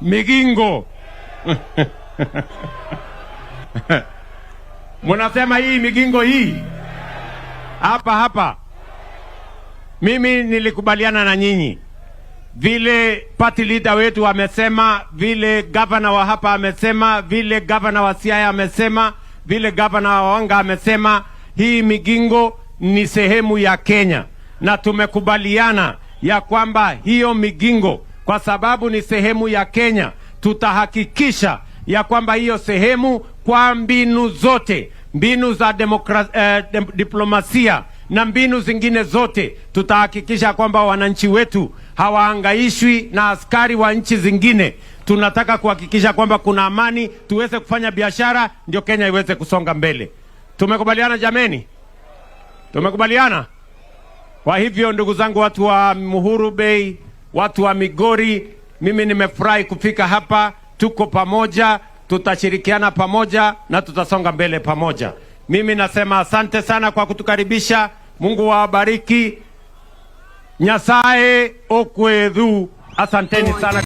Migingo. Munasema hii Migingo hii hapa hapa. Mimi nilikubaliana na nyinyi vile party leader wetu amesema, vile gavana wa hapa amesema, vile gavana wa Siaya amesema, vile gavana wa Wanga amesema, hii Migingo ni sehemu ya Kenya, na tumekubaliana ya kwamba hiyo Migingo, kwa sababu ni sehemu ya Kenya, tutahakikisha ya kwamba hiyo sehemu kwa mbinu zote, mbinu za diplomasia na mbinu zingine zote, tutahakikisha kwamba wananchi wetu hawaangaishwi na askari wa nchi zingine. Tunataka kuhakikisha kwamba kuna amani, tuweze kufanya biashara, ndio Kenya iweze kusonga mbele. Tumekubaliana jameni? Tumekubaliana? Kwa hivyo ndugu zangu, watu wa Muhuru Bay, watu wa Migori, mimi nimefurahi kufika hapa. Tuko pamoja, tutashirikiana pamoja na tutasonga mbele pamoja. Mimi nasema asante sana kwa kutukaribisha. Mungu awabariki. Nyasaye okwedhu. Asanteni sana.